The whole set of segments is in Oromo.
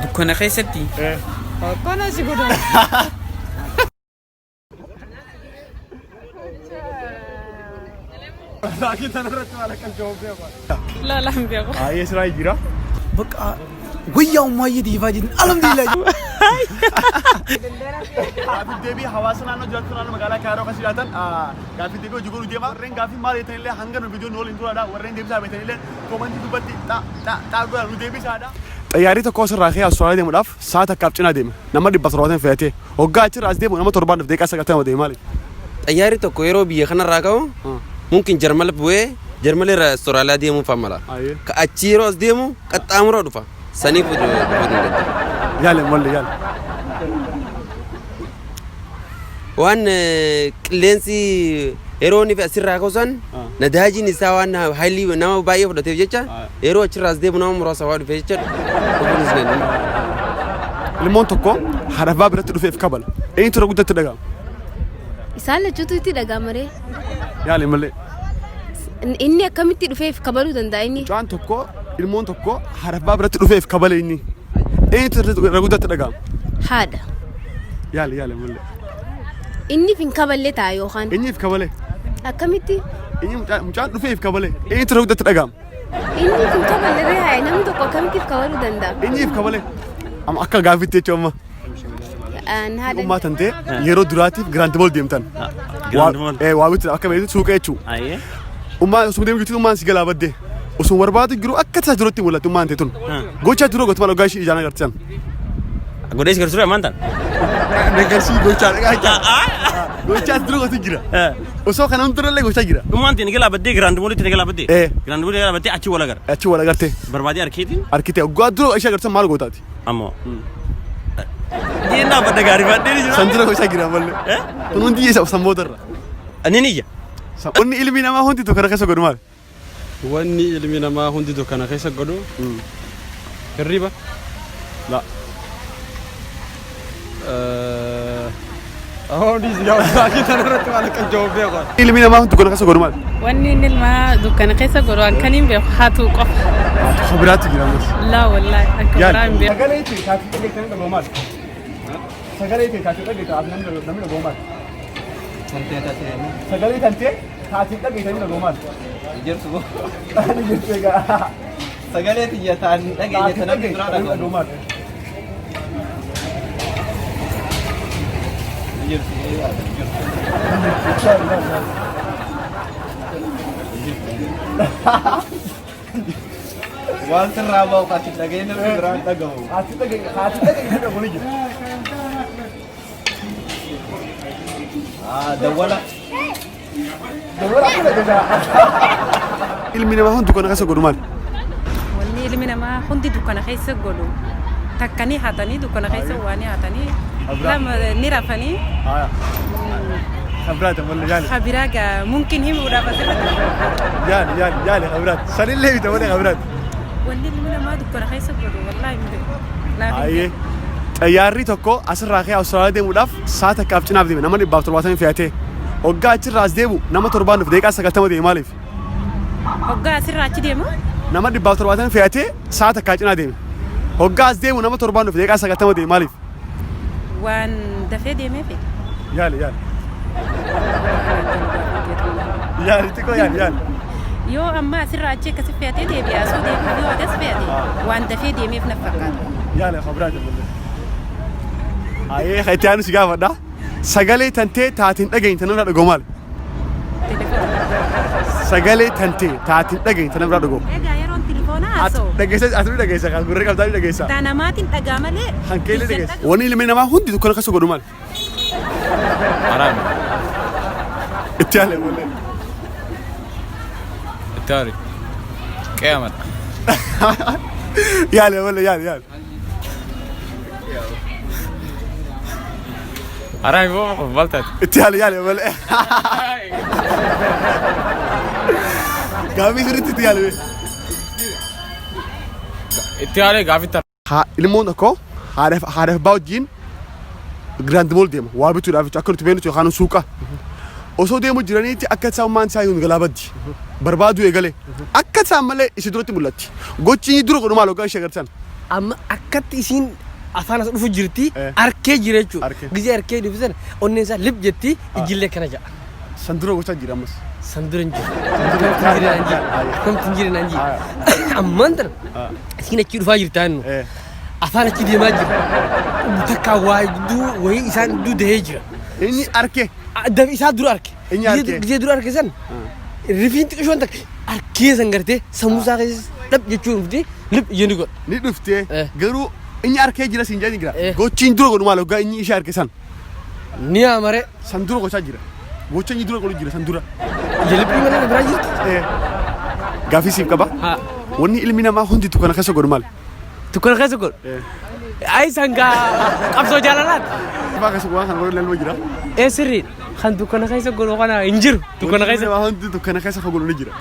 Dukkana keessatti. Akkana si godhan. Laakiin tanarratti maal akka jawaab beeku. Laa laa hin beeku. Baay'ee siraa jira. Bakka wayyaa ummaayye diifaa jedhin alhamdulillah. Gaaffiif deebii hawaasa naannoo jiraatu naannoo magaalaa Kaayiroo keessa jiraatan gaaffiif deebii hojii godhuu deema. Warreen gaaffii maal jettan illee hanga nu viidiyoon nu waliin turaadha. Warreen deebisaa beektan illee koomantii dubbatti xaa xaa xaa godhaa nu deebisaadha. Xayyaarri tokko asirraa ka'ee Austraaliyaa deemuudhaaf sa'a takkaaf cinaa deema. Nama 170 fe'atee. Hoggaa achirraa as deemu nama torbaan dhufe daqiiqaa 90 deema maaliif? Xayyaarri tokko yeroo biyya kanarraa ka'u mumkin Jarmala bu'ee Jarmala irraa Austraaliyaa deemuu fa'a mala. Ka achii yeroo as deemu qaxxaamura dhufa. Saniif dhufuu danda'a. Yaale malle yaale. Waan qilleensi yeroo inni asirraa ka'u san nadaajiin isaa waan haayilii nama baay'ee fudhateef jecha yeroo achirraa as deemu nama muraasa waa dhufe jecha dhufuunis ni danda'ama. Ilmoon tokko haadha abbaa biratti dhufeef kabala. Eenyutu irra guddatti dhaga'ama? Isaan lachuutu itti dhaga'ama ree. Yaali malee. Inni akkamitti dhufeef kabaluu danda'a inni? Mucaan tokko ilmoon tokko haadha abbaa biratti dhufeef kabale inni. Eenyutu irra guddatti dhaga'ama? Haadha. Yaali yaali malee. Inni hin kaballe ta'a yookaan. Inni if kabale. Akkamitti? Inni mucaan dhufee if kabale. Eenyutu irra guddatti dhaga'ama? Inni if hin kaballe ree haaya namni tokko akkamitti if kabaluu danda'a? Inni if kabale. Amma akka gaaffitti jechuun amma. Aan haadha. Ummaa tan ta'e yeroo duraatiif Grand Mall deemtan. Grand Mall. Waa bitu akka beektu suuqa jechuudha. Ayyee. Ummaa osuma deemu jirtu ummaan si galaa badde. Osuma barbaadu jiru akka tasaa jirutti mul'atti ummaan ta'e tun. Gochaa jiru gootuma dhugaa ishii ijaan agarsiisan. Godhee si garsuure ammaan tan. Deeggarsi gochaa dhagaa Gochaa dura gootu jira. Osoo kana hundurallee gochaa jira. Ummaan ta'e ni galaa baddee Grand Mallitti ni galaa baddee. Eh. Grand Mallitti galaa baddee achi wal agarra. Achi wal agartee. Barbaadee harkeetiin Harkitee oggaa dura ishee agarsiisan maal gootaati? Ammoo. Jeen dhaabbadha gaarii baadhee ni jira. San dura gochaa jira ammallee. Kun hundi isa san boodarra. Ani ni iyya. Wanni ilmi namaa hundi tokko keessa godhu maali? Wanni ilmi namaa hundi dukkana keessa godhu hirriba. La. Ahoon dhiisi yaa baay'ee tana irratti waan akka jawaab beeku. Ilmi namaa hundi dukkana keessa godhu maali? Wanni inni ilmaa dukkana keessa godhu akkan hin beeku hatuu qofa. Akka biraatti jira ammas. Laa wallaahi akka biraa hin beeku. Sagalee kee taatee dhageessanii dhaga'u maali? Sagalee kee taatee dhageessanii namni dhaga'u maali? Sagalee tantee taatee dhageessanii dhaga'u maali? Jirtu boo. Ani jirtu egaa. Sagalee tiyya taan dhageenye Taatee ta namni biraa dhageessanii dhaga'u. dhaga'u maali? Jirtu jirtu. Waan sirraa ba'u kan ati dhageenye namni biraa hin dhaga'u. Taatee dhageessanii dhaga'u ni jira. Ah, dawwala. Ilmi namaa hundi dukkana keessa godhu maali? Wanni ilmi namaa hundi dukkana keessa godhu takka ni hatanii dukkana keessa waa ni hatanii lama ni rafanii Kabiraati ammallee yaali. kabiraa gaa mumkin himuudhaaf asirratti Yaali yaali yaali kabiraati. Sanillee bita malee kabiraati. wanni ilmi namaa dukkana keessa godhu wallaahi hin beeku. Naaf hin Ayyee. Xayyaarri tokko asirraa ka'ee Awustiraaliyaa deemuudhaaf sa'a takkaaf cinaaf deeme nama 170 fe'atee. Hoggaa achirraa as deemu nama torbaan dhufe daqiiqaa 90 deeme maaliif? Hoggaa asirraa achi deemu Nama 170 fe'atee sa'a takkaa cinaa deeme. Hoggaa as deemu nama torbaan dhufe daqiiqaa 90 deeme maaliif? waan dafee deemeefi. Yaali yaali. Yaali xiqqoo yaali yaali. Yoo amma asirraa achi akkasi fe'atee deebi'e asuu deebi'u yoo akkas fe'ate waan dafee deemeef na fakkaata. Yaali kabraa jabballee. Ayee kan itti aanu si gaafadha. Sagalee tantee taatiin dhageenye tan namni dhaga'u maali? Sagalee tantee taatiin dhageenye tan namni dhaga'u. Egaa yeroon tilifoona haasa'u. Dhageessa ati dhageessa kan gurra qabdaa ni dhageessa. Taa namaatiin dhagaa malee. Kan keellee dhageessa. Wanni ilmi namaa hundi dukkana keessa godhu maali? Haraami. Itti yaale malee. Itti aari. Qeeyamadha. Yaale malee yaale yaale. Haraami boo maal taate? Itti yaale yaale malee. Gaaffii sirriitti itti yaale. Itti aalee gaaffii tara. Haa ilmoon tokko haadha haadha abbaa wajjin Grand Mall deema waa bituudhaaf jechuudha akka nuti beeknutti yookaan suuqa. Osoo deemu jiraniitti akka isaa ummaan isaa hin galaa baddi. Barbaaduu eegale. Akka isaan malee isi duratti mul'atti. Gochi inni dura godhu maal hoggaa ishee agartan? Amma akkatti isiin afaan as dhufu jirti Eh. arkee jira jechuudha. Arkee. Gizee arkee dhufu sana onneen isaa lip jetti ijjillee kana ja'a. San dura gochaa jira ammas. San dura hin jiru. Akkamti hin jiru naan jiru. Akkamti hin jiru naan jiru. Ammaan tana isiin achii dhufaa jirti taannu. Eh. Afaan achi deemaa jira. Takka waa gidduu wayii isaan gidduu dahee jira. Inni arkee. Daf isaa dura arke. Inni arke. Gizee dura arke san rifiin xiqqishoon takka arkee san gartee sammuu isaa keessa dhab jechuun dhuftee lip yeni godha. Ni dhuftee Eh. garuu inni arkee jira siin jedhani jira. Eh. Gochi inni dura godhu maal hoggaa inni ishee arke san. Ni amare San dura gochaa jira. Gocha inni dura godhu jira san dura. ija liphii malee biraa jirti. Eh. Gaaffii siif qaba. Haa. Wanni ilmi namaa hundi dukkana keessa godhu maal? Dukkana keessa godhu. Ayi sangaa qabsoo jaalalaati. Ifaa keessa waan kana godhu ilma jira. Ee sirrii kan dukkana keessa godhu kana hin jiru. Dukkana Wanni ilmi keessa namaa hundi dukkana keessa kan godhu ni jira.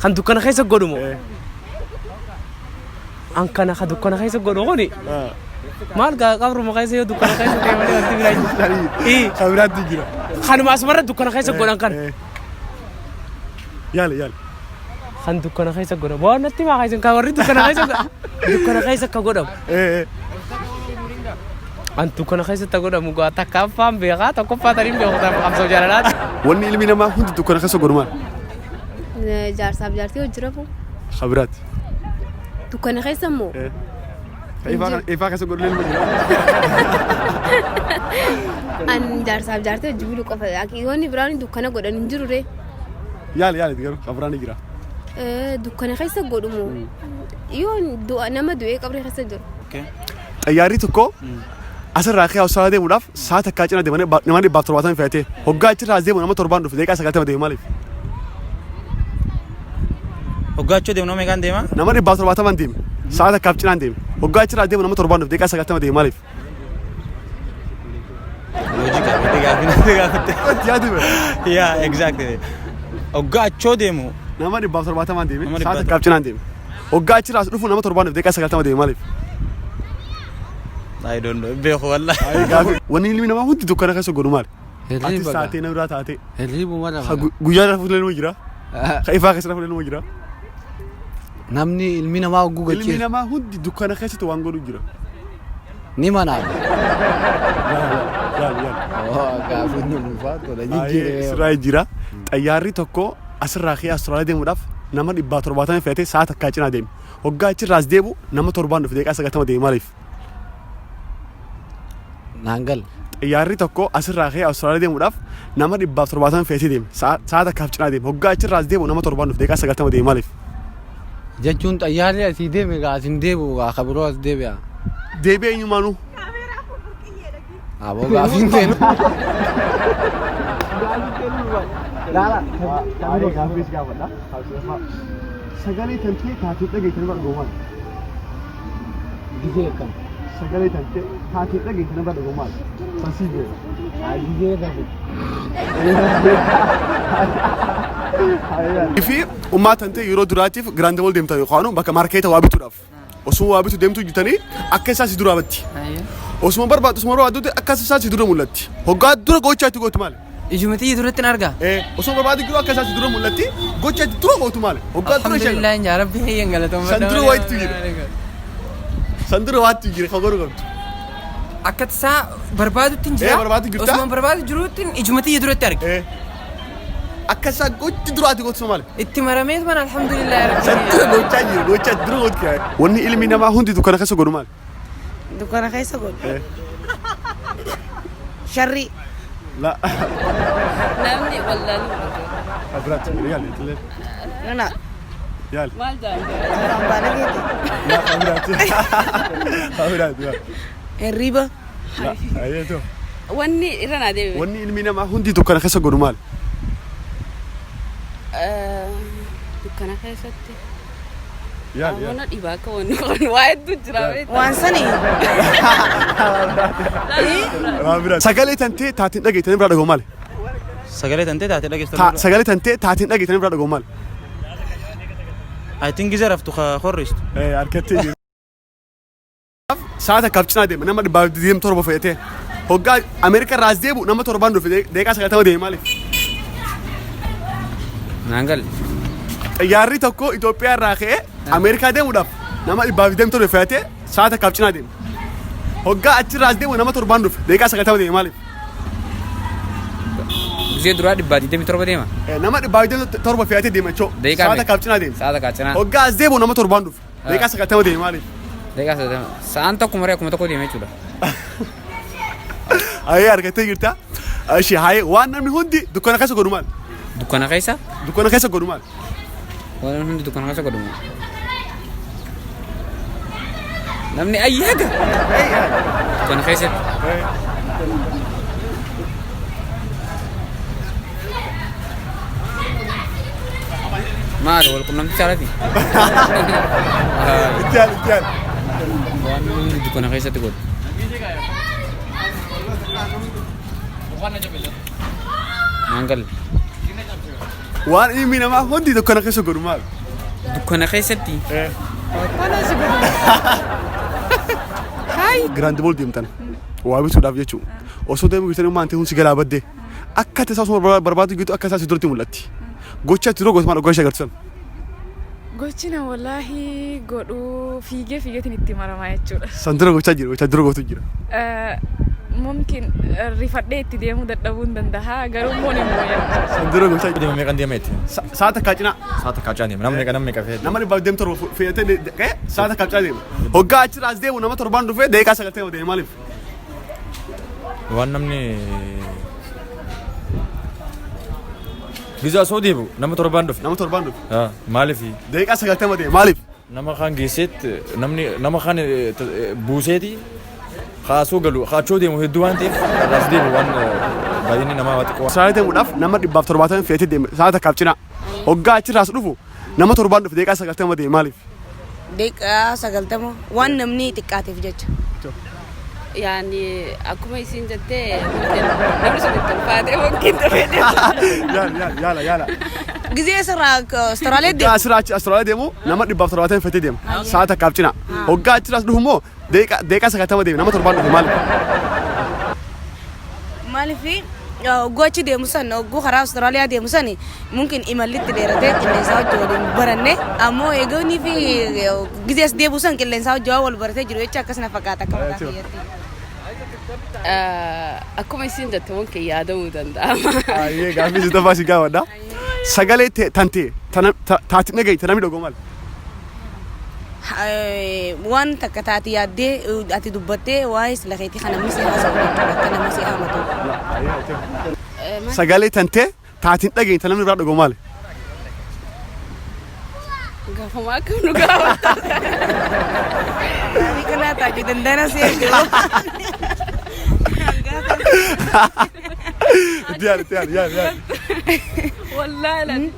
kan dukkana keessa godhu moo? Eh. An kana kan dukkana keessa godhu kuni Ah. maal gaa qabruma keessa yoo dukkana keessa ta'e malee wanti biraa hin jiru. Ii. Kan biraatti jira. Kanuma asumarra dukkana keessa godhan kana. Eh. Yaali yaali. Kan dukkana keessa godhamu. Waan natti maa keessan kan warri dukkana keessa godhamu. Dukkana keessa akka godhamu. Eh. An dukkana keessatti godhamu gaa takkaffaan beekaa tokkoffaa taniin beeku qabsoo jaalalaati. Wanni ilmi namaa hundi dukkana keessa godhu maal? Jaarsaaf jaartii hojii rafu. Kan biraatti. Dukkana keessa immoo Eh. Kan ifaa keessa godhu ilma jira. an jaarsaaf jaartii hojii bulu qofa. Wanni biraan dukkana godhan hin jiru ree. Yaali yaali garuu kan biraan ni jira. Dukkana keessa godhumu. Yoo du'a nama du'ee qabrii keessa jiru. Xayyaarri tokko asirraa ka'ee Awustiraaliyaa deemuudhaaf sa'a takkaa cina deemanii nama 170 fe'atee hoggaa achirraa as deemu nama torbaan dhufe daqiiqaa 90 deeme maaliif? Hoggaa achoo deemu nama meeqaan deema? Nama 170 deeme sa'a takkaaf cinaan deeme hoggaa achirraa as deemu nama torbaan dhufe daqiiqaa 90 deeme maaliif? Loojika gaaffii gaaffii natti gaafatte. Yaadu Yaa exactly. Hoggaa achoo deemu nama 170 deeme Nama sa'a dhibbaaf takkaaf cinaan deeme hoggaa achirraa as dhufu nama torbaan dhufe daqiiqaa 90 deeme maaliif? I don't know beeku wallahi. Gaaffii wanni ilmi namaa hundi dukkana keessa godhu maali? Atis taatee nama biraa taatee Hirribuma ka guyyaa rafu illee jira ka ifaa keessa rafu illee jira. Namni ilmi namaa hogguu Ilmi gachiisa. namaa hundi dukkana keessatti waan godhu jira. Ni manaaba. Yaali yaali. Gaafiin ulfaatu dha Baay'ee jijjiiree. sirraa jira. Xayyaarri tokko asirraa ka'ee Awustiraaliyaa deemuudhaaf nama 170 fe'atee sa'a takkaa cinaa deeme. Hoggaa achirraa as deebi'u nama torbaan dhufe daqiiqaa 90 deeme maaliif? Naan gala. Xayyaarri tokko asirraa ka'ee Awustiraaliyaa deemuudhaaf nama 170 fe'atee deeme. Sa'a takkaaf cinaa deeme. Hoggaa achirraa as deebi'u nama torbaan dhufe daqiiqaa 90 deeme maaliif? Jechuun xayyaarri asii deeme gaa asin deebi'u gaa ka biroo as deebi'a. Deebi'ee eenyumaanuu? Aboo gaafiin teenu. Sagalee tantee taatee dhageessanii bara dhuguu maali? Gizee akkam. Sagalee tantee taatee dhageessanii bara dhuguu maali? Fasii beeku. Gizee rafu. Fi ummaa tantee yeroo duraatiif giraand wal deemtan yookaan bakka maarkeeta waa bituudhaaf. Osuma waa bitu deemtu jirtanii akka isaa si duraa batti. Osuma barbaaddu osuma barbaaddutti akka isaa si dura mul'atti. Hoggaa dura gochaa itti gootu maali? Ijuma xiyyi duratti hin argaa. Osuma barbaaddu jiru akka isaa si dura mul'atti gochaa itti dura gootu maali? Hoggaa dura ishee Alhamdulillah yaa rabbi hayyan galatooma. San dura wayitu jira. San dura waattu jira kan godhu qabdu. Akka tasaa barbaadutti hin jira. Eh, barbaadu jirta? Osuma barbaadu jirutti ijuma xiyya duratti arge. Akka isaa gochi duraati gootu maali? Itti marameet mana alhamdulillah yaa rabbi. San dura gochaa jira gochaa dura gootu. Wanni ilmi namaa hundi dukkana keessa godhu maali? Dukkana keessa godhu. Sharrii. La. Namni wallaaluu Abiraatti yaali illee Nana. yaali. maal jedhan? Afaan keeti. La abiraatti. Abiraatti yaali. Hirriba. La ayeeto. Wanni irra naa deebi'e. Wanni ilmi namaa hundi dukkana keessa godhu maali? Dukkana keessatti. Yaali yaali. Mana dhibaa akka wanni kun waa hedduu jira beektaa. Waan sani. Sagalee tantee taatiin dhageessanii biraa dhaga'u maali? Sagalee tantee taatee dhageessu. Sagalee tantee taatiin dhageessanii biraa dhaga'u maali? I think gizee raftu horristu. Harkatti. Sa'a takkaaf cinaa deema nama 127 fe'atee. Hoggaa Ameerikaa irraa as deebi'u nama torbaan dhufe daqiiqaa 90 deeme maaliif? Naan galle. Xayyaarri tokko Itoophiyaa irraa ka'ee Ameerikaa deemuudhaaf nama 127 fe'atee sa'a takkaaf cinaa deema. Hoggaa achirraa as deemu nama torbaan dhufe daqiiqaa 90 deema maaliif? Gizee duraa 127 deema. Nama 127 fe'atee deema jechuu. Daqiiqaa Sa'a meeqa? takkaaf cinaa deema. Sa'a takkaaf cinaa. Hoggaa as deemu nama torbaan dhufe daqiiqaa 90 deema maaliif? Daqiiqaa 90. Sa'aan tokko maree akkuma tokko deema jechuudha. Ayee argattee jirta. Ishi haayee waan namni hundi dukkana keessa godhu maal? Dukkana keessa? Dukkana keessa godhu maal? Waan namni hundi dukkana keessa godhu maal? Namni ayyaada. Dukkana keessatti. Maal wal qunnamtii saalati? Itti yaali itti yaali. Waan namni hundi dukkana keessatti godhu. Naan galle. Waan ilmi namaa hundi dukkana keessa godhu maal? Dukkana keessatti. Giraand bool deemtan waa bituudhaaf jechuudha. Osoo deemu jirtanii maantii hun si galaa baddee akka tasaa osoo barbaadu jirtu akka tasaa si duratti mul'atti. Gocha itti dura gootu maal oggaa ishee agartu sana? Gochina wallaahi godhu fiigee fiigeetiin itti maramaa jechuudha. San dura gochaa jira gochaa dura gootu jira. Mumkin rifadhee itti deemuu dadhabuu hin danda'a garuu immoo ni mooya. San dura gochaa jira. Deema meeqan deema jetti? Sa'a takkaa cinaa. Sa'a takkaa cinaa deema. Nama meeqa nama meeqa fe'ate? Nama 127 fe'atee dhaqee sa'a takkaa cinaa deema. Hoggaa achirraa as deemu nama torbaan dhufee daqiiqaa 90 deema maaliif? Waan namni Gizaa osoo deebi'u nama torbaan dhufe. Nama torbaan dhufe. Maaliif? Daqiiqaa 90 deema maaliif? Nama kaan geesseet namni nama kaan buuseeti kaasoo galu kaachoo deemu hedduu waan ta'eef irraas deemu waan baay'inni namaa waa xiqqoo. Sa'a deemuudhaaf nama 170 fe'atee deema sa'a takkaaf cinaa. Hoggaa achirraas dhufu nama torbaan dhufe daqiiqaa 90 deema maaliif? Daqiiqaa 90 waan namni xiqqaateef jecha. Yaani akkuma isiin jettee namni sun itti ulfaatee waggiin dafee deema. Yaala yaala yaala yaala. Gizee asirraa Austraaliyaa Hoggaa deemu. asirraa achi Austraaliyaa deemu nama 170 fe'atee deema. Sa'a takkaaf cinaa. Hoggaa achirraas dhufu immoo daqiiqaa 90 deema nama torbaan dhufe maaliif? Maaliif ogguu achi deemu san ogguu karaa Austraaliyaa deemu san mumkin imalli itti dheeratee qilleensaa wajji waliin baranne ammoo eegoonii fi gizee as deebi'u san qilleensaa wajji waan wal baratee jiru jecha akkas na fakkaata akka mataa kiyyatti. Akkuma isiin jette wanti yaadamuu danda'ama. Ayyee gaaffii si tafaa si gaafadha. Sagalee tantee taati dhagahi ta namni dhaga'u maal? Waan takka taati yaaddee ati dubbattee waa'ee sila keetii kan namni si haasa'u jechuudha akka nama si haamatu. Sagalee tantee taatiin dhagahi ta namni biraa dhaga'u maali? Gaafuma akkam nu gaafata. Gaaffii kanaa taachuu danda'ana si eeguu. Itti yaali itti yaali yaali yaali. Wallaahi laati.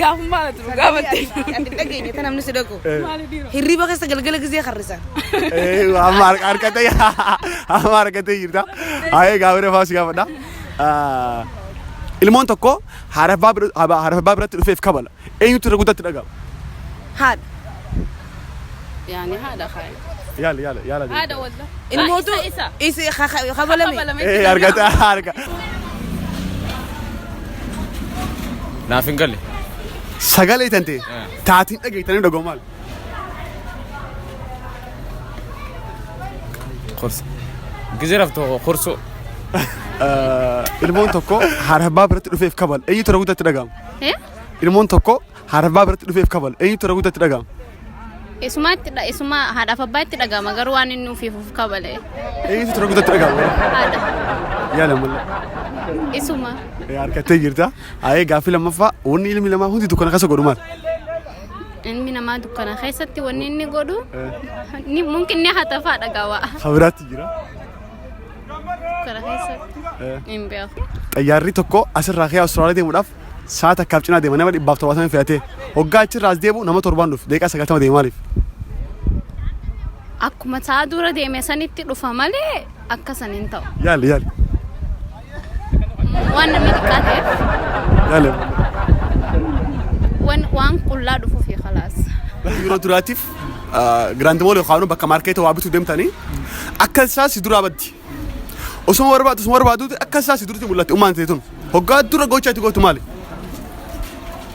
Gaafummaa laati nu gaafatte. Ati dhageenye ta namni si dhaga'u. Maali dhiiroo? Hirriba keessa galgala gizee karrisan. Amma harkatee amma harkatee jirta. Ayee gaafii rafaa si gaafadha. Ilmoon tokko haadha abbaa biratti dhufeef kabala. Eenyutu irra guddaatti dhaga'ama? Haadha. Yaani haadha kaayi. Yaala yaala yaala. Haadha wallah. Ilmootu Isa isi kabalame. Argate arga. Naaf hin galle. Sagalee tante taatiin dhageettanii dhaga'u maal? Qorsa. Gizee raftu qorsoo. Ilmoon tokko haadha abbaa biratti dhufeef kabala. Eenyutu irra guddaatti dhaga'ama? Eh? Ilmoon tokko haadha abbaa biratti dhufeef kabala. Eenyutu irra guddaatti dhaga'ama? Isumaatti isuma haadhaaf abbaa itti dhaga'ama garuu waan inni ofiif of kabale. Eenyutu irra guddaatti dhaga'ama? Haadha. Yaala mul'ata. Isuma. Harkattee jirta. Ayee gaaffii lammaffaa wanni ilmi namaa hundi dukkana keessa godhu maal? Ilmi namaa dukkana keessatti wanni inni godhu ni mumkin ni hatafaadha dhagawa. Habiraatti jira. Dukkana keessatti hin beeku. Xayyaarri tokko asirraa ka'ee Awustiraaliyaa deemuudhaaf sa'a takkaaf cinaa deema nama 170 fe'atee hoggaa achirraa as deemu nama torbaan dhufe daqiiqaa 90 deema maaliif? Akkuma sa'a dura deeme sanitti dhufa malee akka san hin ta'u. Yaali yaali. Waan namni xiqqaa ta'eef Yaali. waan qullaa dhufuufi khalaas. Yeroo duraatiif Grand Mall yookaan bakka maarkeeta waa bituu deemtanii akka isaa si duraa baddi. Osuma barbaadu osuma barbaadu akka isaa si duratti mul'atti ummaan ta'e tun. Hoggaa dura gochaa itti gootu maali?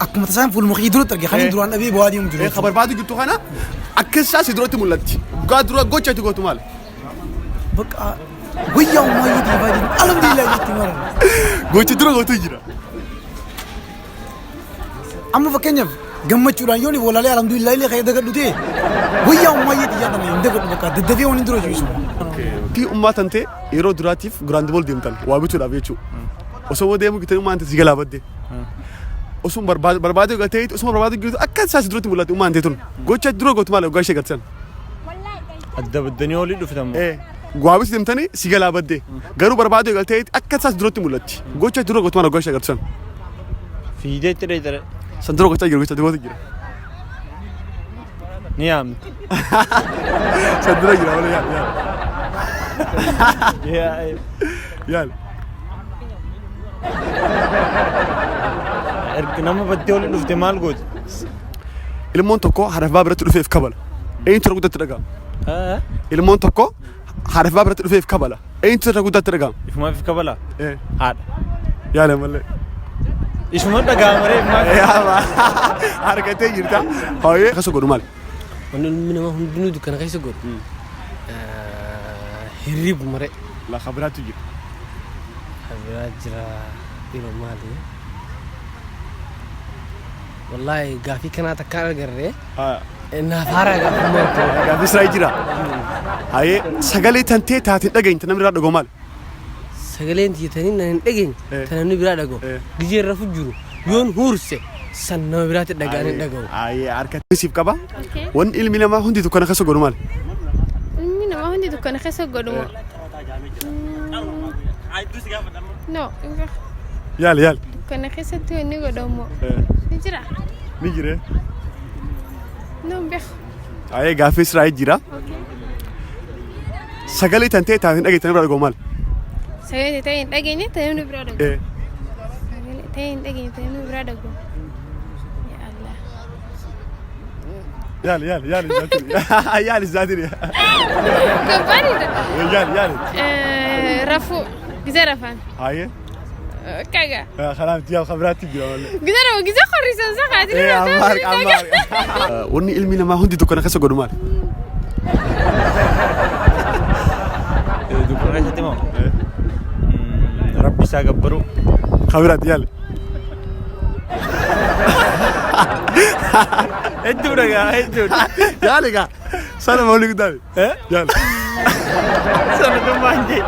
Akkuma tasaan fuuluma kiyya duratti arge kan inni duraan dhabee bu'aa deemu jiru. Ka barbaadu jirtu kana akka isaa si duratti mul'atti. Dhugaa dura gocha itti gootu maali? Bakka wayyaa ummaa iyyuu deebaa jiru. Alhamdulillah jetti mara. Gochi dura gootu jira. Amma fakkeenyaaf gammachuudhaan yoon walaalee alhamdulillah illee kan dagadhu ta'e wayyaa ummaa iyyuu xiyyaa kana hin dagadhu bakka daddafee waan hin dura jiru. Fi ummaa tantee yeroo duraatiif giraand bool deemtan waa bituudhaaf jechuudha. Osoo deemu gitanii ummaan tante si galaa badde. Osoo barbaadee galtee osoo barbaadee jirtu akka isaa si duratti mul'atti ummaan tee tun. Gocha dura gootu maali waggaa ishee galtan? Adda baddanii olii dhuftan moo? Waa bitu deemtanii si galaa badde. Garuu barbaadee galtee akka isaa si duratti mul'atti. Gocha dura gootu maali waggaa ishee galtan? Fiidee itti dheeyxare. San dura gochaa jiru gocha dura jira. Ni yaamti. San dura jira malee yaal yaal. Yaal. Erga nama baddee olii dhufte maal gooti? Ilmoon tokko haadha abbaa biratti dhufeef kabala. Eenyutu irra guddaatti dhaga'ama? Ilmoon tokko haadha abbaa biratti dhufeef kabala. Eenyutu irra guddaatti dhaga'ama? Ifumaaf kabala? Haadha. Yaala malee. Isuma dhaga'ama ree ifumaaf. Yaama. Argatee jirta. Hooyee keessa godhu maali? Wanni ilmi namaa hundinuu dukkana keessa godhu. Hirribu maree. Lafa biraatu jira. Biraa jira yeroo maali? Wallaahi gaafii kanaa takkaan agarree. Naaf haaraa gaafummaan ture. Gaafii siraa jira. Hayee sagalee tantee taateen dhageenye namni biraa dhaga'u maali? Sagaleen tiyya tanii nan hin dhageenye tan namni biraa dhaga'u. Gizee rafu jiru yoon huurse san nama biraatti dhaga'an hin dhaga'u. Hayee harka siif qaba. Wanni ilmi namaa hundi dukkana keessa godhu maali? Ilmi namaa hundi dukkana keessa godhu moo? No, hin beeku. Yaali yaali. Dukkana keessatti wanni godhamu ni jira. Ni jire. No, hin beeku. Hayee gaaffii siraa jira. Sagalee tantee taateen dhageenye namni biraa dhaga'u maali? Sagalee ta'e hin dhageenye ta'e namni biraa dhaga'u. Sagalee ta'e hin dhageenye ta'e namni biraa dhaga'u. Ya Allah. Yaali yaali yaali zaatiri. Yaali zaatiri. Kabbaadidha. Yaali yaali. Rafuu. Gizee rafan. Hayee. Kaga. Kanaaf ji'a kabiraatti jira malee. Gizee rafu gizee qorrisan sa kaatiri. Ammaar ammaar. Wanni ilmi namaa hundi dukkana keessa godhu maali? Dukkana keessatti moo? Rabbi isaa gabbaruu. Kabiraatti yaali. Hedduudha gaa hedduudha. Yaali gaa. Sana maali guddaani? Yaali. Sana dhummaan jee.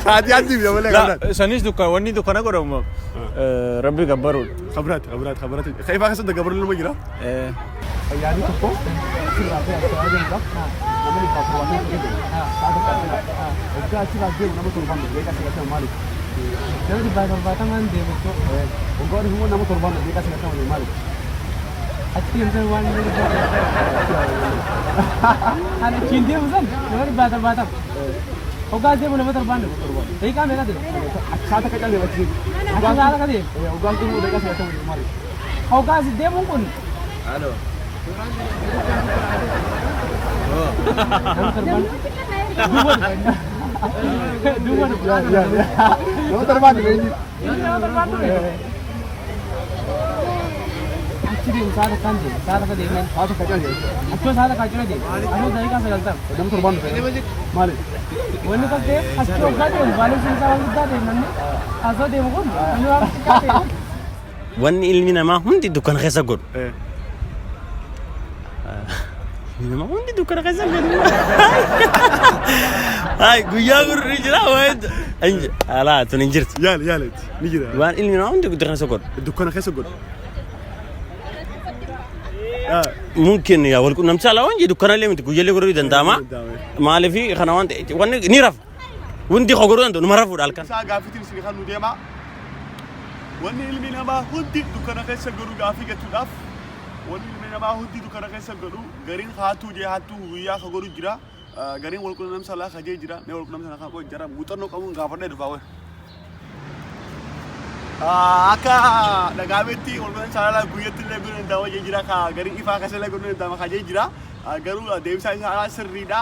Sa'aatii adii biyya malee La, sanis dukkana wanni dukkana godhamu rabbi gabbaruudha. Kabiraatti kabiraatti kabiraatti. Ifaa keessatti gabbaruun nama jira. Yaadni tokko asirraa fi asirraa deemuudhaaf nama dhibbaaf torbaatamii sadii deema. Sa'a takka asirraa. Waggaa achirraa deemu nama torbaan deema. Beekaa sagaltama maaliif? Nama dhibbaa torbaatamaan deemu jechuudha. Waggaa dhufu immoo nama torbaan deema. Beekaa sagaltama deema maaliif? Achi deemsan waan nama dhibbaa Kan achiin deemu san nama dhibbaa torbaatama. Hoggaa deemu nama torbaan deemu. Daqiiqaa meeqa deema? Sa'a takka callee achi deemu. Achi sa'a takka deema. Waggaa dhufu beekaa sagaltama deema maaliif? Hoggaa as deemuun kun nama torbaan duwwa duwwa Nama torbaan deema eenyu? Nama torbaan dhufe. Achi deemu sa'a takkaan deemu sa'a takka deemnaan. Sa'a takka callee. Achoo sa'a takka achirra deemu. Achoo daqiiqaa sagaltama. Nama torbaan dhufe. Maaliif? Wanni kan ta'e achi hoggaa deemu baalessi isaa waan guddaa ta'e namni asoo deemu kun namni waan xiqqaa ta'e kun. Wanni ilmi namaa hundi dukkana keessa godhu. Ilmi namaa hundi dukkana keessa godhu. Ay guyyaa gurri jira waan alaa tun hin jirtu. Yaali yaali ni jira. Waan ilmi namaa hundi dukkana keessa godhu. Dukkana keessa godhu. Mungkin yaa wal qunnamtii alaa waan jedhu dukkanallee miti guyyallee godhuu danda'ama. Maaliif kana waan ta'e wanni ni rafa. Wanti koo godhuu danda'u numa rafuudha halkan. Isaa gaaffiitiin isin kan nu deema. Wanni ilmi namaa hundi dukkana keessa godhu gaaffii gachuudhaaf wanni ilmi namaa hundi dukkana keessa godhu gariin haatuu jee haatuu guyyaa ka godhu jira. Gariin wal qunnamsa alaa kajee jira. Mee wal qunnamsa kan godhu jira. Muuxannoo qabuun gaafadhee dhufaa wayi. Akka dhagaametti wal qunnamsa alaa guyyatti illee godhuu danda'ama jee jira. Ka gariin ifaa keessa illee godhuu danda'ama kajee jira. Garuu deebisaa isaa sirriidha.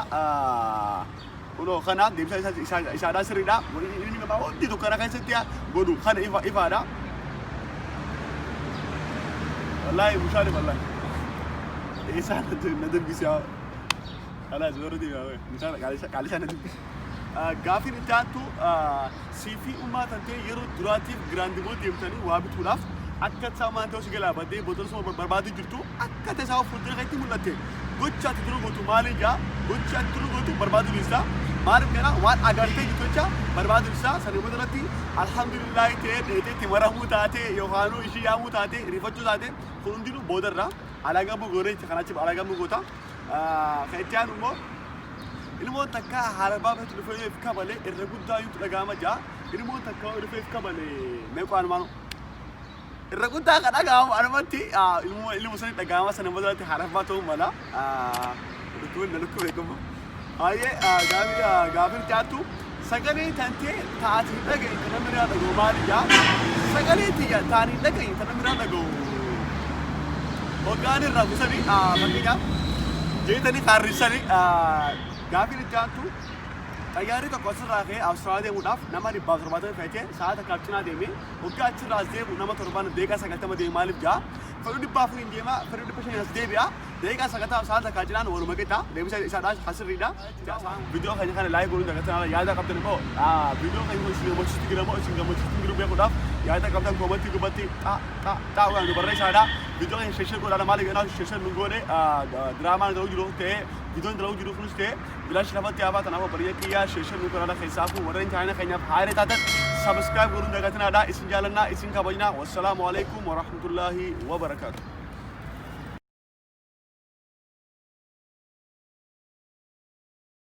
Kunoo kana deebisaa isaadhaa sirriidha. Wanni ilmi namaa hundi dukkana keessatti godhu kana ifa ifaadha. Wallaahi mushaari wallaahi. Eessaa na dubbisi haa. Kalaas warra deemaa wayi. Mushaan qaalishaa na dubbisi. Gaafiin itti aantu siifii ummaa tantee yeroo duraatiif giraandimoo deemtanii waa bituudhaaf akka tasaa maan ta'uu si galaa baddee booda suma barbaaduu jirtu akka tasaa fuuldura keetti mul'atte gocha ati dura gootu maali jaa gocha ati dura gootu barbaaduu dhiista maaliif kana waan agartee jirtu jecha barbaaduu dhiista sanii booda irratti alhamdulillaahi ta'ee dheetee itti maramuu taate yookaanuu ishii yaamuu taate rifachuu taate kun hundinuu boodarra alagaa bugooree jecha kanaachi alagaa bugoota kan itti aanu immoo ilmoon takka haala baafatu dhufee if kabale irra guddaa yuutu dhaga'ama jaa ilmoon takka dhufee if kabale meeqoo anumaanu irra guddaa kan dhaga'amu anumatti ilmoo ilmoo sani dhaga'ama sana boodatti haala ta'uu mala dhukkubin na dhukkube qaba. Baay'ee gaafii gaafii itti sagalee tantee taati hin dhagahin kan namni biraa dhaga'u maali jaa sagalee tiyya taani hin dhagahin kan namni biraa dhaga'u hoggaan irraa busanii fakkeenyaaf jeetanii kaarrissanii. Gaafiin itti aantu xayyaarri tokko asirraa ka'ee Awustiraaliyaa deemuudhaaf nama 170 fe'atee sa'a takkaaf cinaa deemee hoggaa achirraa as deemu nama 7 daqiiqaa 90 deemu maaliif jaa? Fedhuu 400n deema, fedhuu 500n as deebi'a, daqiiqaa 90 sa'a takkaa cinaan waluma qixa. Deebisa isaadhaa hasirriidha. Viidiyoo keenya kana like godhuun dagatanaa. Yaada qabdan immoo viidiyoo keenya kun isin gammachiisti jira moo isin gammachiisti jiru beekuudhaaf yaada qabdan koomantii gubbatti xa xa xa waan nu barreessaadha. Viidiyoo keenya share godhaadha. Maaliif jedhaa share nu goone diraamaan ta'uu jiru ta'ee viidiyoon dalaguu jiru kunis ta'ee bilaash lafatti haafaa. Tanaaf obboleeyyan kiyyaa share nu godhaadha. Keessaafuu warreen chaanala keenyaaf haaraa taatan subscribe godhuun dagatanaadha. Isin jaalannaa, isin kabajnaa. Wassalaamu alaikum warahmatullaahi wabarakaatu.